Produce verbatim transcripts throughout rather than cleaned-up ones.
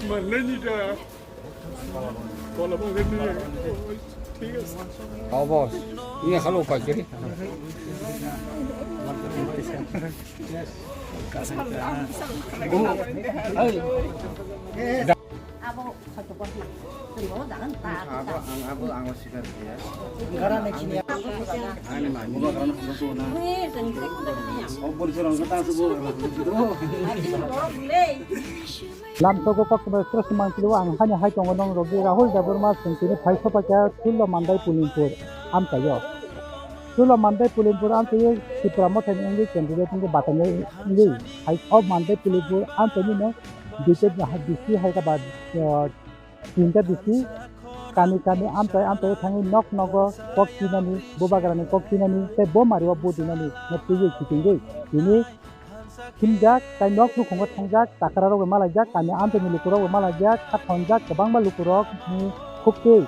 Manleni da. Kola bangani. Thik ase. Abo, ini khalo paikari. Abo, ang abo ang sikar dia. Ani mani. Lamsogo koktwma express mangpili o ang hani hai tongo nong rogwi Rahul Debbarma chwng tini phai sopaikha Sullo Mandai Pulimpur amchaio. Sullo Mandai Pulimpur amchaio Tipra Mothani wngwi candidate wngwi bachainai wngwi hai o Mandai Pulimpur amchaini no B J P B C hai kha ba, ah, tinta B C kami kami amchai amchai thangwi nok nogo kok chinani, bubagrani kok chinani tei bo mario bo dinani no twiwi kitingwi tini himjak, tei nok nukhungo thangjak, chakra rok bai malaijak, kami amchaini lukurok bai malaijak, kha thonjak kwbangma lukurok ni khuktwi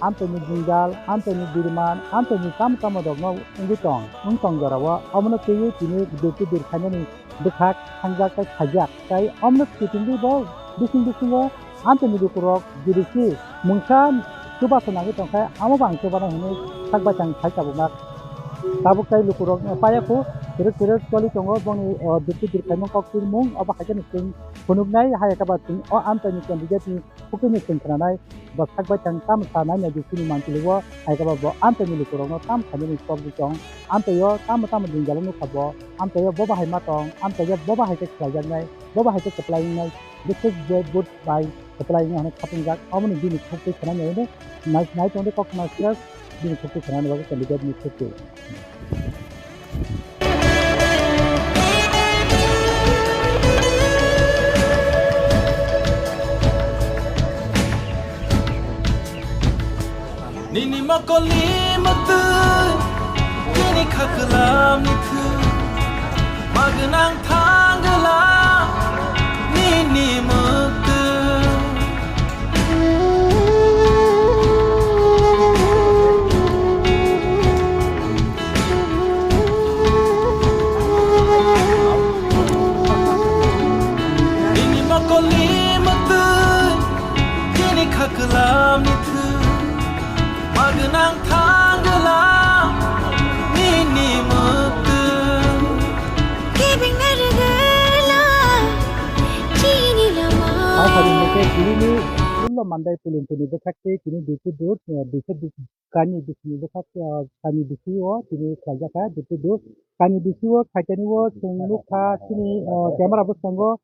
amchaini jwngjal, amchaini birman, amchaini tamo tamo rokno wngwi tong, wng tong jorao. Omono twiwi tini birti bir khainani bwkhak thangjak tei khaijak, tei omono kitingwi bo bising bisingo amchaini lukurok jodi se mungsa chubachu nangwi tongkhe, amo bo ang chubana hinwi sak baithang khai tabukna. Tabuk tei lukurok paiya kho, kwrwk kwrwk choli tongo boni, o, dukhu dukhaimung kok twi mung, obo hai kheno chwng phunuknai, hai khe ba chwng o amchaini candidate ni khukui ni chwng khnanai, bo sak baithang tamo sanai nai bisini mangpili o, hai khe ba bo amchaini lukurokno tamo sanani kok di tong, amchaio tamo tamo jwngjalo nukha bo, amchaio bo bahai ma tong, amchaio bo bahai khe khlaijaknai, bo bahai khe kwplai wngnai. Bwswk je vote bai kwplai wngya hwnwi khatungjak, aboni bini khuktwi khwnani hwnwi nai-, nai tongdi koktwma express bini khuktwi khwnani bagwi candidate ni khuktwi. Nini mokolni mwktwi, nini khaklamni thwi, magwnang thangla nini mwktwi. Nini mokolni mwktwi, nini khaklamni thwi, magwnang thangla nini mwktwi. Kebengna rwgwla chini lama. Asadi mokhe chini Sullo Mandai Pulimpurni bwkhak tei chini duisu dut, eh, duisu dut. Kani bisini bwkha, ah, kani bisio tini khlaijak kha, dutu du. Kani bisio khaitani o chwng nukha chini, ah, camera bwskango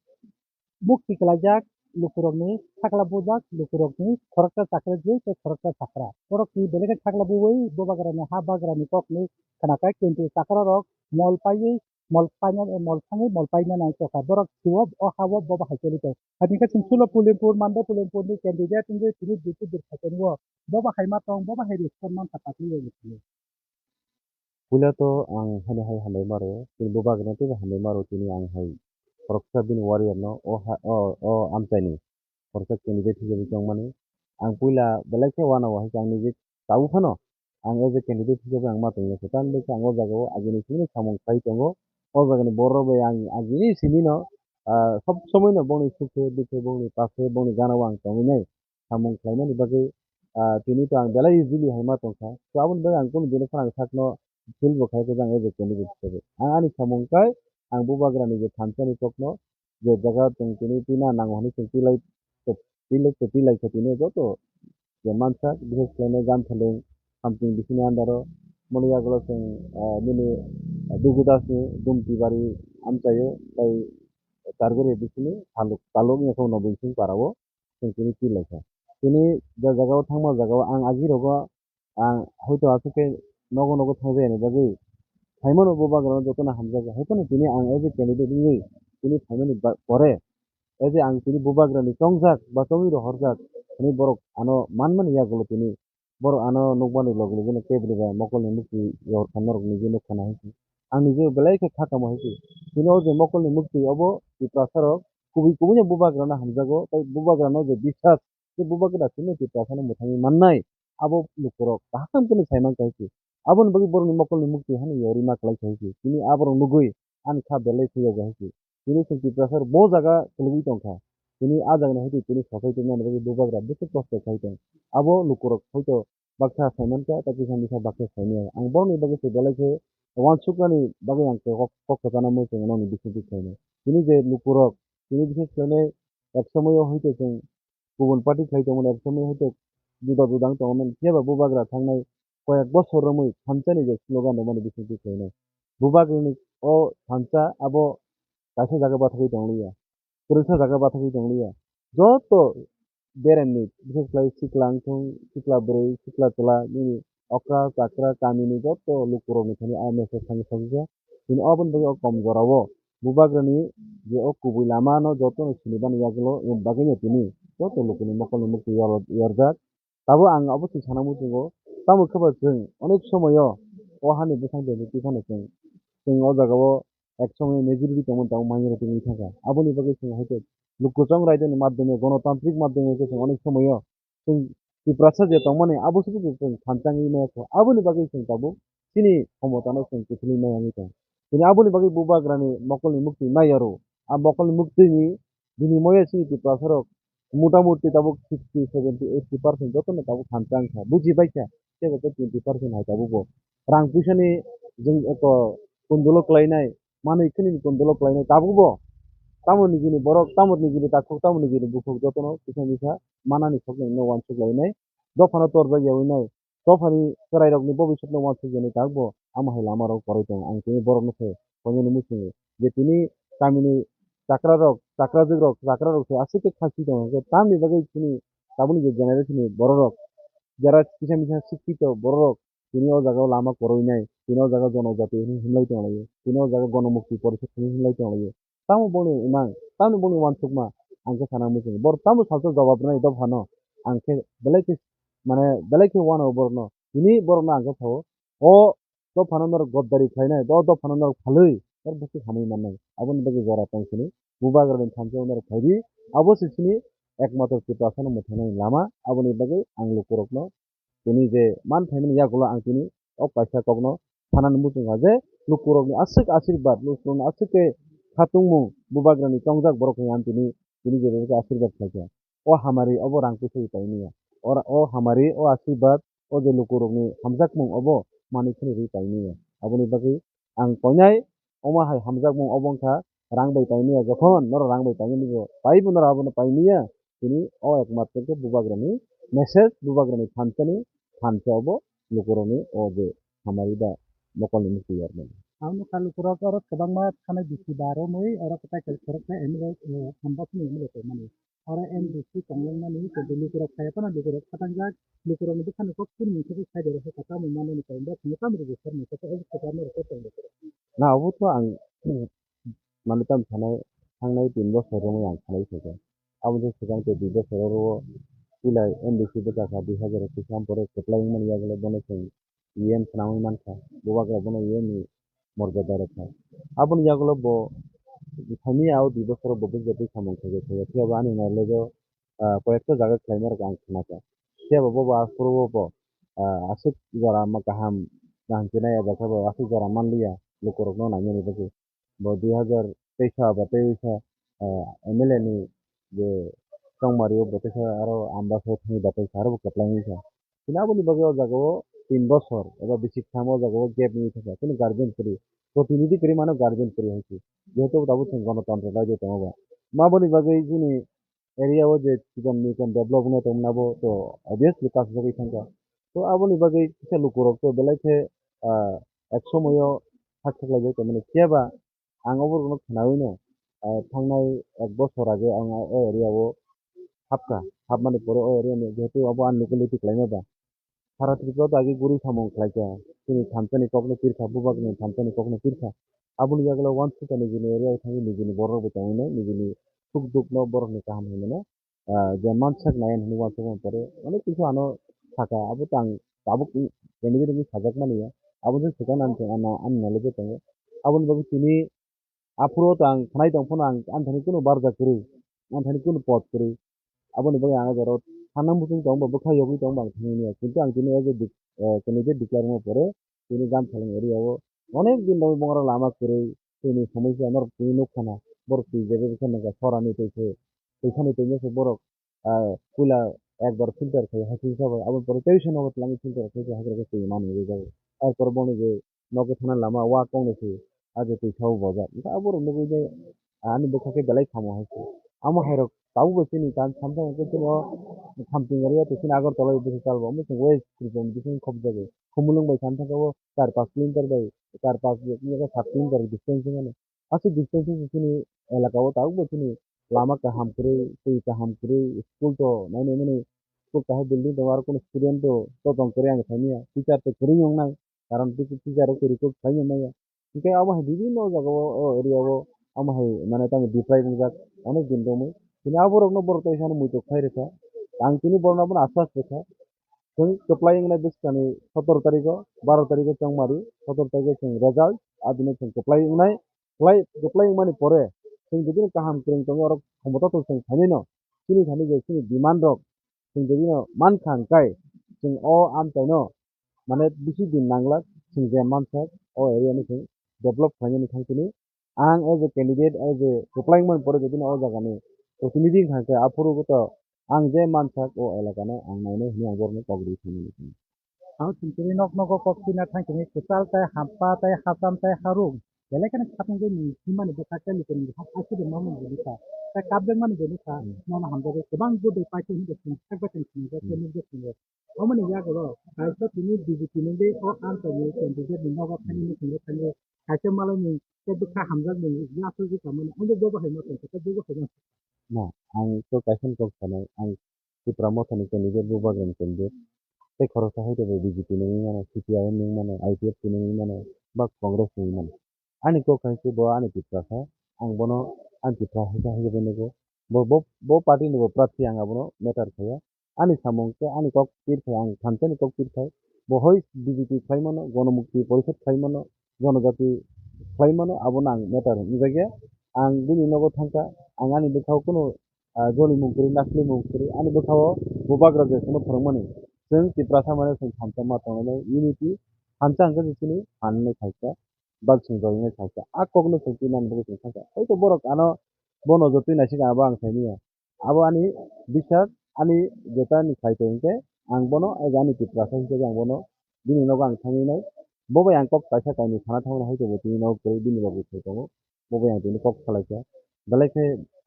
mukti khlaijak lukurokni, sakla bujak lukurokni, khoroksa chakra je tei khoroksa chakra. Borokni belai khe sakla buwi bubagrani ha bagrani kokni khna kha, kintu chakrarok mol paiwi mol paina, mol thangwi mol paina nai tokha. Borok siwo o ha o bo bahai choli tong. Hati khe chwng Sullo Pulimpur, Mandai Pulimpur ni candidate wngwi tini duty birkha tongwi o. Bo bahai ma tong, bo bahai respond man kha patwi o. Puila to ang hani hai hambai maro, tini bo bagwino teibo hambai maro, tini ang hai khoroksa bini warrior no o ha, o, o amchaini khoroksa candidate hisabe tongmani. Ang puila belai khe uanao hai khe ang niji tabuk phano ang as a candidate hisabe ang ma tongya khe, tamni khe ang o jagao agini simi samung khai tongo. O jagani borok bai ang agini simi no, ah, sob somoi no bongni sukhe dukhe, bongni pase, bongni gana o ang tongwi nai samung khlaimani bagwi, ah, tini to ang belai easily hai ma tongkha. To aboni bagwi ang kunu bini khorang sakno feel bo khai khe jang as a candidate hisabe. Ang ani samung kai ang bubagrani je thansa ni kokno je jaga tong tini pina nango hwnwi chwng pilai, pilai, pilai khe tini joto je mansa, bises khlainai Gamthaleng, Hamting bisini under o, moni yagulo chwng, ah, nini, ah, Dugu Das ni Dumtibari amchaio, tai Charguri bisini Taluk, Taluk wngya khe Nobin Singh para o chwng tini pi lai kha. Tini je jaga o thangma jaga o ang agi rogo ang hoito aswk khe nogo nogo thang jaya ni bagwi phaimano bubagra no jotono hamjakgo. Haikhe no tini ang as a candidate wngwi tini phaimani ba-, pore as a ang tini bubagra ni chongjak ba chongwi rohorjak hwnwi borok ano manmani yagulo tini borok ano nukmani logi logi no kebri bai mokolni mukti yorkha norok niji nukha na hinwi ang niji belai khe kha tamo hinwi. Tini o je mokolni mukti obo Tiprasa rok kubui kubui no bubagra no hamjago tei bubagra no je biswas tei bubagra chini Tiprasa no mwthangwi mannai abo lukurok kaham khe sai mankha hinwi. Aboni bagwi borokni mokolni mukti hano yorwi ma kwlai kha hinwi. Tini aborok nugwi ani kha belai thwiyago hinwi. Tini chwng Tiprasa rok bo jaga kwlwgwi tongkha. Tini a jagani hoito tini sophai tongmani bagwi bubagra bwswk kosto khai tong. Abo lukurok hoito baksa sai mankha, tei kisa misa baksa sai maya. Ang borokni bagwi se belai khe uansuknani bagwi ang kok, kok kwchana muchungo nokni bisingtwi khlainai. Tini je lukurok, tini bising khlainai ek somoio hoito chwng kubun party khlai tongmani, ek somoio hoito juda juda wng tongmani, phiya ba bubagra thangnai koyek bosor romwi thansa ni je slogan rwmani bisingtwi khlainai. Bubagrani o thansa abo kaisa jaga bathagwi tongliya, kwrwngsa jaga bathagwi tongliya. Joto beremni, bises khlai sikla wngthung, sikla bwrwi, sikla chwla, nini okra chakra kamini joto lukurokni thani a message thangwi sakjak. Tini aboni bagwi o kom jorao bubagrani je o kubui lamano jotono sinibani yagulo bagwino tini joto lukuni mokolni mukti yor-, yorjak. Tabuk ang abo se sana muchungo, tamo khe ba chwng onek somoyo o hani bwsang twi phano chwng, chwng o jagao ek somoyo majority tongmani tabuk minority wngwi thangkha. Aboni bagwi chwng hai khe lukuchwng raidani madhyome, gonotantrik madhyome khe chwng onek somoyo chwng Tiprasa je tongmani abo se chwng thansa wngwi maya kho. Aboni bagwi chwng tabuk chini khomotano chwng kiphilwi maya wngwi tong. Tini aboni bagwi bubagrani mokolni mukti maya rw. A mokolni muktini binimoye chini Tiprasarok motamuti tabuk sixty, seventy, eighty percent jotono tabuk thansa wngkha. Buji baikha, teibo tei twenty percent hai tabukbo rang puisani jeng eko kondolo klainai, manwi khwnini kondolo klainai tabukbo. Tamo nijini borok, tamo nijini takhuk, tamo nijini bukhuk jotono kisa misa manani soknaino uansuk lainai. Dophano torjak yaui nai. Dophani chwrairokni bobiswkno uansuk jani tabukbo amo hai lamarok kwrwi tongo. Ang tini borokno se koinani muchungo je tini kamini chakrarok, chakrajwkrok, chakrarok se aswk khe khasi tongo. Hwnkhe tamni bagwi chini tabukni je generation ni bororok jara kisa misa sikkito bororok tini o jaga o lama kwrwinai, tini o jaga jonojati hinwi himlai tonglaio, tini o jaga gonomukti porishod hinwi himlai tonglaio. Tamo boni imang, tamo boni uansukma ang khe sana muchungo. Borok tamo salsa jawab rwnai dophano ang khe belai khe, mane, belai khe uanao borokno. Tini borokno ang khe sao, o dophano norok goddari khlainai, o dophano norok phalwi, norok bwswk hamwi mannai. Aboni bagwi jora tong sini, bubagrani thansa norok phai di, abo se sini ekmatro Tiprasano mwthainani lama. Aboni bagwi ang lukurokno tini je man phaimani yagulo ang tini o kaisa kokno sanani muchungkha je lukurokni aswk asirbat, lukurokni aswk khe khatungmung, bubagrani chongjak borok hinwi ang tini, tini je asirbat khlaikha. O hamari obo rang puisa ri paimanya. O ra-, o hamari, o asirbat, o je lukurokni hamjakmung obo manwi kheno ri paimanya. Aboni bagwi ang koinai omo hai hamjakmung obo wngkha rang bai paimanya. Jokhon norok rang bai paimani bo, paibo norok abono paimanya. Tini o ekmatro khe bubagrani message, bubagrani thansani thansa obo lukurokni o je hamari ba mokolni mukti yarmani. Ang nukha lukurok oro kwbangma thanai bisi ba romwi oro kwtai kwrwk khe M L A, eh, hamba phano M L A tongmani. Oro M D C tonglangmani tei lukurok phaiya phano lukurok khatangjak, lukurokni bwkhani kok chini mungsa khe sai de rw kha tamo manani kainwi tamo register ni kok obo kwchar norok khe tong de. Na obo to ang mane tamo sanai thangnai tin bosor romwi ang sanai saka. Aboni swkang tei dui bosor oro o puila M D C bwchakha dui hazar ekkuish ham pore kwplai wngmani yagulo bono chwng E M swnamwi mankha, bubagra bono E M ni morjada rwkha. Aboni yagulo bo thani o dui bosoro bo bujiya twi samung khaijak khaijak, phiya bo ani knowledge o, ah, koyekta jaga khlaima rok ang khnakha. Phiya bo bobo aphuru o bo, ah, aswk jora ma kaham, kaham khe nai ya jakha bo aswk jora manliya lukurokno naimani bagwi. Bo dui hazar teisa ba teisa, ah, M L A ni je chongmari o bo teisa aro Ambasa thangwi ba teisa aro bo kwplai wngkha. Tini aboni bagwi o jaga o tin bosor eba bisi kwthang o jaga o gap wngwi thangkha. Chini guardian kwrwi, protinidhi kwrwi mano guardian kwrwi hai se. Jehetu tabuk chwng gonotontro raijio tongo ba. Ma boni bagwi chini area o je chikon mikon develop wngya tongmani abo to obviously kasijagwi thangkha. To aboni bagwi kisa lukurok to belai khe, ah, ek somoyo sak sak laijak tongmani. Phiya ba ang oborokno khwnawino, ah, thangnai ek bosor age ang o area o hapkha. Hapmani pore o area ni jehetu abo ani locality khlaima ba. Sara Tripura o to age guri samung khlaikha. Chini thansani kokno pirkha, bubakni thansani kokno pirkha. Aboni yagulo uansukha nijini area o thangwi nijini borok bai tongwinai, nijini suk dukno borokni kaham hinmano, ah, je mansak nai hinwi uansukmani pore onek kisu ano sakha, abo to ang tabuk candidate wngwi sajakmani ya. Aboni swkang ani, ani, ani knowledge o tongo. Aboni bagwi tini aphuru o to ang khnai tong phano ang, ani thani kunu barja kwrwi, ani thani kunu pod kwrwi. Aboni bagwi ang o jora o sana muchung tong ba bwkha yogwi tong ba ang thangwi manya. Kintu ang tini as a de-, eh, candidate declare wngma pore tini Gamthalang area o onek din romwi bongrok lama kwrwi, tini somosya norok tini nukha na, borok twi jebe bwkha nangkha sorani twi se. Twi thani twi se borok, ah, puila ekbar filter khai, hasing sabai, aboni pore tei se nogo twlangwi filter khai se hakrok twi manwi rwjago. Erpor boni je nogo thangna lama wa kongni se, ah, je twi sao bojak. Hwnkhe aborok nugwi je, ah, ani bwkha khe belai khamo hai se. Amo hairok tabukbo chini tan samsang hwnkhe chini o Khamting area to chini Agartala o bwswk chalbo. Omo chwng West Tripura ni bising khobjago. Khumulwng bai samsang khe o char pash kilometer bai, char pash kilometer, sat kilometer distance wngmano. Aswk distance se chini elaka o tabukbo chini lama kaham kwrwi, twi kaham kwrwi, school to nainai mani, school kaisa building tongo, aro kunu student to totong kwrwi ang saimanya, teacher to kwrwi wngnai, karon teacher rok to recruit khlaimanya. Hwnkhe abo hai bibinno jagao, o area o amo hai mane tamo deprive wngjak, onek din romwi. Tini aborokno borok teisa muitok khai rwkha, ang tini borokno abono aswk aswk kha. Chwng kwplai wngnai bwskangni sotor tarigo, baro tarigo chwng mari, sotor tarigo chwng result, adino chwng kwplai wngnai, kwplai, kwplai wngmani pore chwng jodi kaham kwrwng tongwi orok khomota tong chwng phainaino, chini thani je chini demand rok chwng jodino mankha hwnkhe chwng o amchaino mane bisi din nanglak, chwng je mansak o area no chwng develop khlainani thang tini. Ang as a candidate, as a kwplai wngmani pore jodi no o jaga ni protinidhi wngkha khe, aphuru to ang je mansak o elaka no ang nainai hwnwi ang borok no kok rwi thangmani. Ang sintiri nok nogo kok tina thang tini kwchal tei hampa tei hacham tei harung belai kheno khatungwi ni himani bwkha tei lukurokni bwkha aswk de mamani jodi kha tei kapjakmani jodi kha. Hmm. Nono hamjagwi kwbang budui paikhe hwnwi chwng sakbai tong sinijak tei nukjak tongo. Omoni yagulo kaisa tini B J P ni tei o amchaini candidate ni nogo thani nukhungwi thangwi kaisa malaini tei bwkha hamjakmani yaso je tongmani omo bobo hai ma tongkha tei bobo hai ma. No, ang to kaisa ni kok sanai, ang Tipra Motha ni candidate, Bubagra ni candidate. Tei khoroksa hai tei bo B J P ni wngwi mano, C P I M ni wngwi mano, I P F T ni wngwi mano, ba Congress ni wngwi mano. Ani kok hai se bo ani Tiprasa, ang bono ani Tipra hai khe hai khe bai nugo. Bo, bo, bo party ni bo prarthi ang abono matter khaiya. Ani samung tei ani kok pir khai, ang thansa ni kok pir khai. Bo hoi B J P khlai mano, Gonomukti Porishad khlai mano, Jonojati khlai mano, abono ang matter wngjakya. Ang bini nogo thangkha, ang ani bwkhao kunu, ah, jolimung kwrwi, naslimung kwrwi, ani bwkhao Bubagra je phano phwrwngmani. Chwng Tiprasa mane chwng thansa ma tongnai, unity, thansa hwnkhe chini phan wngnai khaikha. Bal chwng jolinai khaikha. A kokno chwng twi nani bagwi chwng thangkha. Hoito borok ano bono jotoi naising abo ang saimanya. Abo ani bisar, ani jeta ni khlai tong khe ang bono, ego ani Tiprasa hisabe ang bono bini nogo ang thangwi nai. Bo bai ang kok kaisa kainwi sana thangmani hai tongbo tini nogo kwrwi bini bagwi sai tongo. Bo bai ang tini kok salaikha. Belai khe,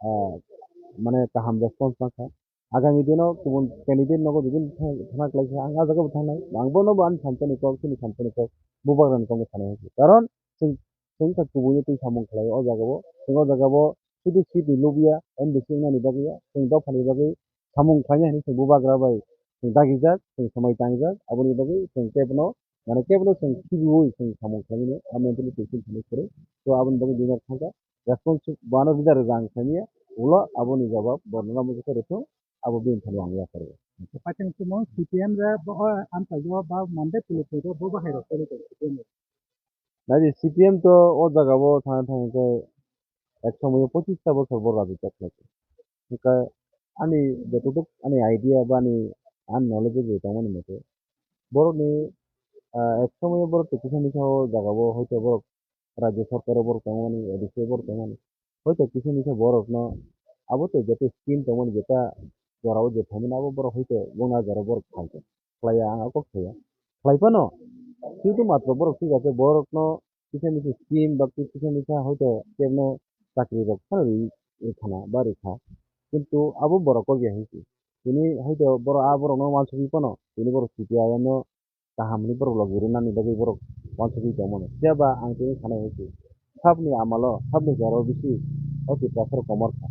ah, mane kaham response mankha. Agami dino kubun candidate nogo jodi thang-, thangna khlai khe ang ah jagao thangnai. Ang bono bo ani thansa ni kok, chini thansa ni kok, Bubagra ni kok no sanai hai se. Karon chwng, chwng kha kubun twi samung khlai o jagao. Chwng o jagao sudu seat ni lobya, M D C wngnani bagwi ya, chwng dophani bagwi samung khlaina hwnwi chwng Bubagra bai chwng dagijak, chwng swmai tangjak, aboni bagwi chwng kebono, mane kebono chwng khibiui chwng samung khlaimani, a mentally tension thani kwrwi. To aboni bagwi dinner thangkha, response bo ano rwja rwja ang saimanya, ulo aboni jawab bo nono mujukhe rwthung, abo bini thani ang yakarwi. Paithago chwng C P M re bo, o, amchaio ba mande politics ro bo bahai rok tongwi tongo C P M re. Nai di C P M to o jaga o thangna thangwi khe ek somoio pochista bosor bo rajotya khlai kha. Hwnkhe ani jototok ani idea ba ani, ani knowledge o je tongmani mote borokni, ah, ek somoio borok to kisa misa o jaga o hoito borok rajya sarkar o borok tongmani, A D C o borok tongmani. Hoito kisa misa borokno abo to jeta scheme tongmani, jeta jorao je phaimani abo borok hoito bongni a jorao borok phaikha. Khlaiya, ang a kok saya. Khlai phano, kintu matro borok thik ase, borokno kisa misa scheme ba kisa misa hoito kebno chakri rok phano ri, ri khana ba ri kha. Kintu abo borok kok ya hinsi. Tini hoito borok a borokno uansugwi phano, tini borok C P I M no kaham hwnwi borok logi rwnani bagwi borok uansugwi tongmano. Phiya ba ang tini sanai hinsi. Sabni amalo, sabni jorao bisi o Tiprasarok komor kha.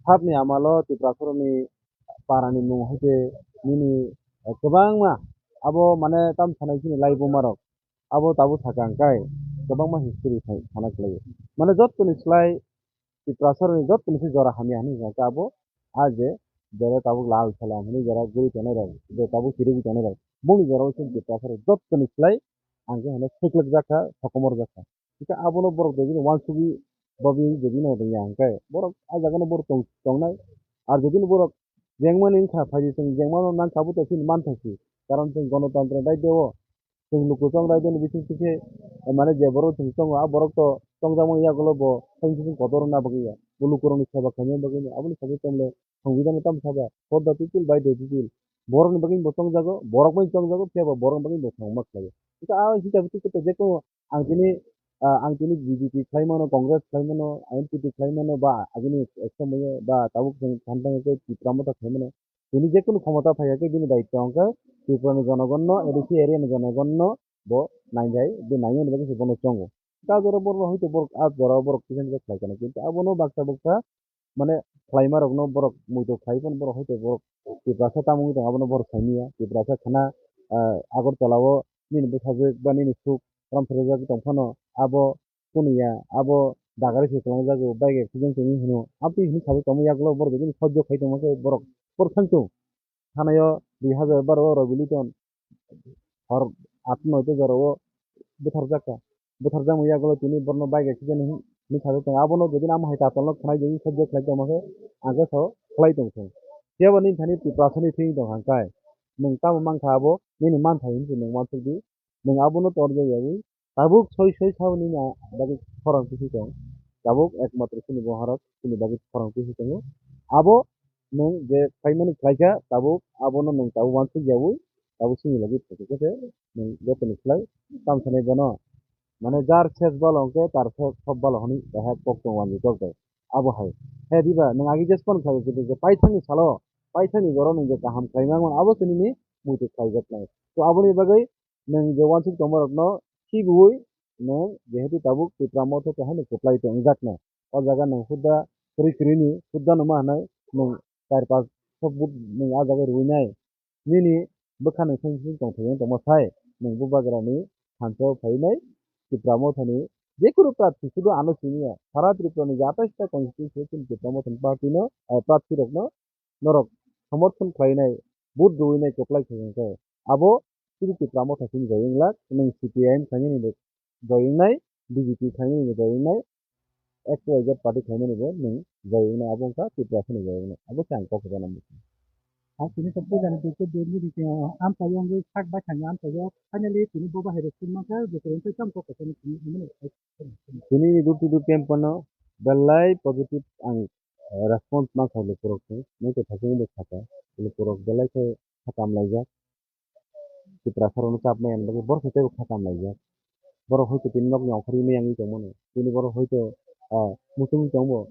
Sabni amalo Tiprasarokni parani mung hai khe nini, eh, kwbangma abo mane tam sanai chini lai buma rok abo tabuk sakha hwnkhe kwbangma history sai sana khlaio. Mane jottoni slai Tiprasarokni jottoni se jora hamya hinwi hwnkhe abo a je jora tabuk lal salam hinwi jora guri tongnai rok, je tabuk chirigwi tongnai rok, boni jorao se Tiprasarok jottoni slai ang khe hwnwi swiklwk jak kha, sokomor jak kha. Hwnkhe abono borok jodi no uansugwi babwi jodi no rwngya hwnkhe borok a jaga no borok tong-, tongnai. Ar jodi no borok jengmani wngkha, phaidi chwng jengmano nangkha, abo to chini manthaisi. Karon chwng gonotantra raideo, chwng lukuchwng raideo ni bising twi khe, mane je borok chwng tongo, a borok to tongjakmani yagulo bo chwng kotor wngna bagwi ya. Bo lukurokni seba khaina bagwi ya. Aboni sagwi tongmole Songbidan tamo saba, for the people, by the people. Borokni bagwi bo chongjago, borok bai chongjago, phiya ba borokni bagwi bo songma khlaio. Hwnkhe a hwnkhe je kono ang tini, ah, ang tini B J P khlai mano, Congress khlai mano, N P P khlai mano, ba agini ekta maya ba tabuk chwng thansa hwnkhe Tipra Motha khlai mano. Tini je kono khomota phai khe bini daityo hwnkhe Tripura ni jonogon no, A D C area ni jonogon no bo nainai, bo nainani bagwi se bono chongo. Ta jora borok hoito borok a jora borok kisa kisa khlai kana, kintu abono baksa baksa mane khlaima rokno borok muitu khlai phano borok hoito borok Tiprasa tamo wngwi tong abono borok saimanya. Tiprasa khana, ah, Agartala o nini bwsajwk ba nini suk ram phwrwjagwi tong phano abo kunu ya, abo dagari se kwlangjago, bike accident tongwi hino. Aboni hini sajwk tongma yagulo borok bini sojjo khai tongma khe borok, borok thang tung. Thanaio dui hazar baro o Rabi Liton hor atta noita jora o butharjak kha. Butharjakma yagulo tini borno bike accident hin-, hinwi sajak tongo. Abono jodi amo hai tatalno khwnai jodi sojjo khlai tongma khe ang khe sao khlai tong thung. Phiya bo nini thani Tiprasani thwi wng tong kha hwnkhe nwng tamo man kha abo nini man thai hinwi se nwng uansuk di. Nwng abono torjak yaui tabuk soi soi sao nini a-, bagwi khorang tisi tong. Tabuk ekmatro chini boharok chini bagwi khorang tisi tongo. Abo nwng je khlaimani khlaikha, tabuk abono nwng tabuk uansuk yaui tabuk chini logi phaikha khe nwng jotoni khlai tamo sanai bono. Mane jar ses balo hwnkhe tar sok sob balo hwnwi bahai kok tong uanjwi kok bai. Abo hai. He diba nwng agi jespan khlai je paithakni salo, paithakni jora nwng je kaham khlaimani abo se nini muitu khlaijaknai. To aboni bagwi nwng je uansuk tongmarokno khibiui nwng jehetu tabuk Tipra Motha keha ni kwplai tongjaknai. O jaga nwng hudda kwrwi kwrwini hudda no ma hwnai nwng char panch sho vote nwng a jaga rwinai. Nini bwkha nwng seng seng tongthai wng tongma sai nwng bubagrani thansa o phainai Tipra Mothani jekunu prarthi sudu ano siniya sara Tripura ni je atais ta constituency o chini Tipra Mothani party no, eh, prarthi rokno norok somorthon khlainai, vote rwinai kwplai khe hwnkhe abo chini Tipra Motha chini joi wnglak, nwng C P I M khlainani bo joi wngnai, B J P khlainani bo joi wngnai, X Y Z party khlainani bo nwng joi wngnai, abo wngkha Tiprasani joi wngnai, abo khe ang kok hwnna muchung. Ang tini to puila ni dui khe dui ni dui khe amchai wngwi sak bai thangwi amchai o finally tini bo bahai rok chwng mankha, je kwrwng tei tamo kok kwchangma tini hwnmani. Tini ni door to door camp no belai positive ang, eh, response mankha lukurok se, nokhe thaichung bo sakha, lukurok belai khe kha tam laijak. Tiprasa rokno chapmani bagwi borok hai teibo kha tam laijak. Borok hoito tini nokni ongkhorwi maya wngwi tongmano. Tini borok hoito, ah, muchungwi tongbo,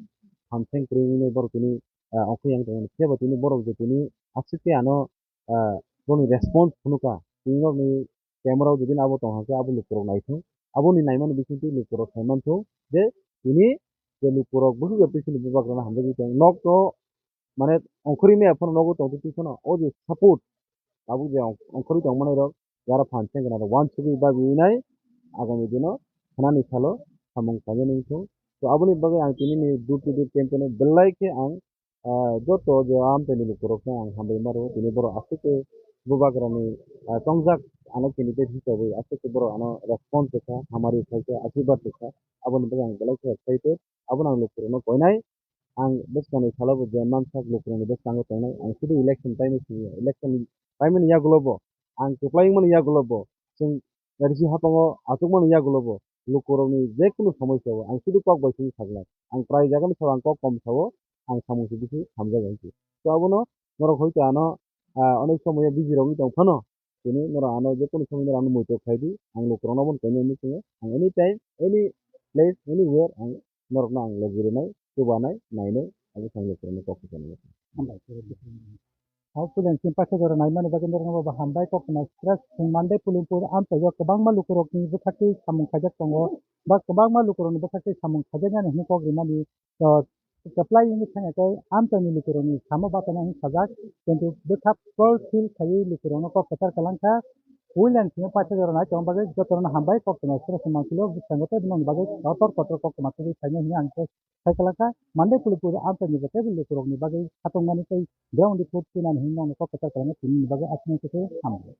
phan seng kwrwi wngwi borok tini, ah, ongkhorwi yang tongmani. Phiya ba tini borok je tini aswk khe ano, ah, boni response phunukha. Tini nokni camera o jodi abo tong khe abo lukurok naithung. Aboni naimani bisingtwi lukurok saimanthung je tini je lukurok bwswk bai twi chini bubagrano hamjagwi tong. Nok to mane ongkhorwi maya phano nogo tongtwi twi phano o je support tabuk je ong-, ongkhorwi tongmani rok jara phan seng gwnang rok uansugwi bagwi nai agami dino khnani salo samung khlainani wngthung. To aboni bagwi ang tini ni door to door campaign o belai khe ang, ah, joto je amchaini lukurokno ang hambai maro tini borok aswk khe bubagrani, ah, chongjak ano candidate hisabai aswk khe borok ano response rwkha, hamari khaikha, asirwad rwkha, aboni bagwi ang belai khe excited, abono ang lukurokno koinai. Ang bwskangni salo bo je mansak lukurokni bwskango tongnai, ang sudu election paimani simi, election paimani yagulo bo, ang kwplai wngmani yagulo bo, chwng R D C hapango achukmani yagulo bo, lukurokni jekunu somosya o ang sudu kok bai simi saglak. Ang prai jagani salo ang kok kom sao, ang samung se bisi hamjak ang si. To abono norok hoito ano, ah, onek somoyo busy rogwi tong phano, tini norok ano jekunu somoy norok ano muitok khlai di, ang lukurokno abono koinai hinwi swngo. Ang anytime, any place, anywhere ang norokno ang logi rwnai, chubanai, nainai, abo sai lukurokno kok kwchangma. Hambai. Hao puila chini paisa jora naimani bagwi norokno bo hambai, koktwma stress chwng Monday pulimpur amchaio kwbangma lukurokni bwsakhe samung khaijak tongo, ba kwbangma lukurokni bwsakhe samung khaijaknani hwnwi kok rimani. To kwplai wngwi thangya tei amchaini lukurokni samo bachana hwnwi sajak, kintu bwkha fulfill khaiwi lukurokno kok kwchar kwlangkha. Puila ni simi paisa jora nai tongma bagwi jotono hambai, koktwma stress mansilo bwskango tei bwnokni bagwi kotor kotor koktwma tubui phainai hwnwi ang tei sai kwlangkha. Monday pulimpur amchaini bo teibo lukurokni bagwi khatungmani tei ground report tubunani hwnwi nokno kok kwchar kwlangkha, tinini bagwi aswk khe hambai.